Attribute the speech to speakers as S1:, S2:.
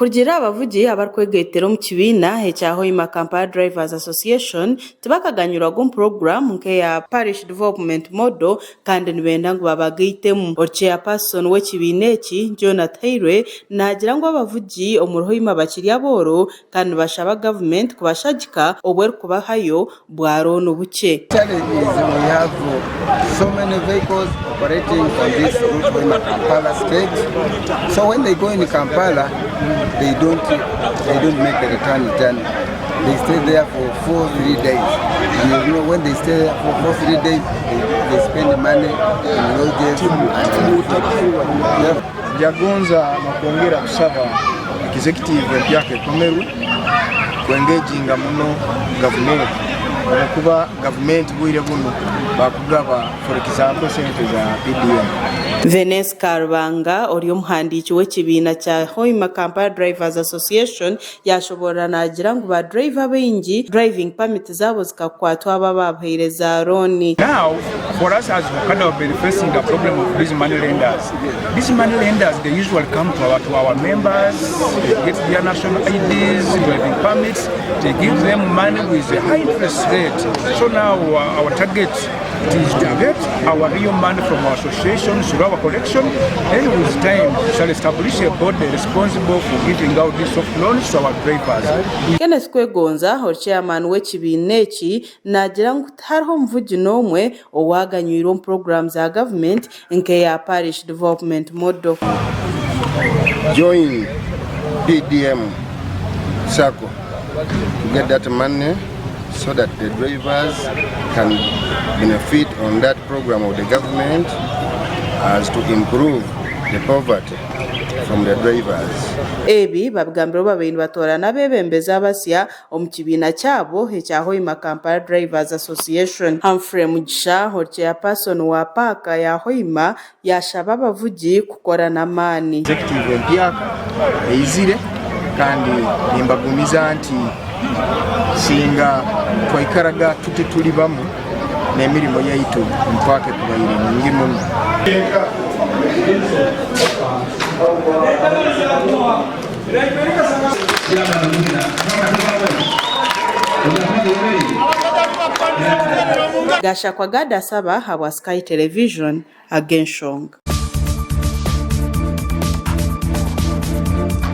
S1: Kurugiirira aha bavugi abarikwegaitira omu kibiina ekya Hoima Kampala Drivers Association, tibakaganyirwaga omu puroguraamu nk'eya Parish Development Model kandi nibenda ngu babagaitemu. Ori Chairperson w'ekibiina eki, John Atuhairwe, naagira ngu abavugi omuri Hoima bakiri abooro kandi nibashaba gavumenti kubashagika obu erikubahayo bwa looni bukye.
S2: Challenge is we have so many vehicles operating on this route Hoima Kampala state. So when they go in Kampala, they don't they don't make a return journey. They stay there for 4, 3 days. And you know when they stay there for 4, 3 days, they spend money in lodges and food. Yeah.
S3: Njagonza nokwongera kusaba executive empyaka ekomerwe kwengeginga muno gavumenti olwokuba gavumenti bwire bunu bakugaba, for example, sente za PDM.
S1: Venesi Karubanga ori omuhandiiki w'ekibiina kya Hoima Kampala Drivers Association yashoboorora naagira ngu ba driver abaingi driving permit zaabo zikakwatwa abo abaabahaire za looni.
S4: Now for us as Okada we've been facing the problem of these money lenders. These money lenders, they usually come to our members, they get their national IDs, driving permits, they give them money with a high interest rate. So now our target is to get our real money from our association through our collection. Then with time, we shall establish a body responsible for giving out these soft loans to our drivers.
S1: Kenneth Kwegonza, ori chairman w'ekibiina eki, naagira ngu tihariho muvugi n'omwe owaaganyweirwe omu puroguraamu za gavumenti nk'eya Parish Development Model.
S2: Join PDM Sacco to get that money so that the drivers can benefit on that program of the government as to improve the poverty from the drivers.
S1: Ebi babigambire obu babaire nibatoorana abeebembezi abasya omu kibiina kyabo ekya Hoima Kampala Drivers Association. Humphrey Mugisha, ori Chairperson wa paaka ya Hoima yaashaba abavugi kukora n'amaani.
S3: Executive empyaka eizire kandi nimbagumiza nti singa twaikaraga tuti tuli bamu n'emirimo yaitu omu paaka ekubaire nungi muno.
S1: Gashakwa Gad Asaba habwa Sky Television, Ag'enshonga.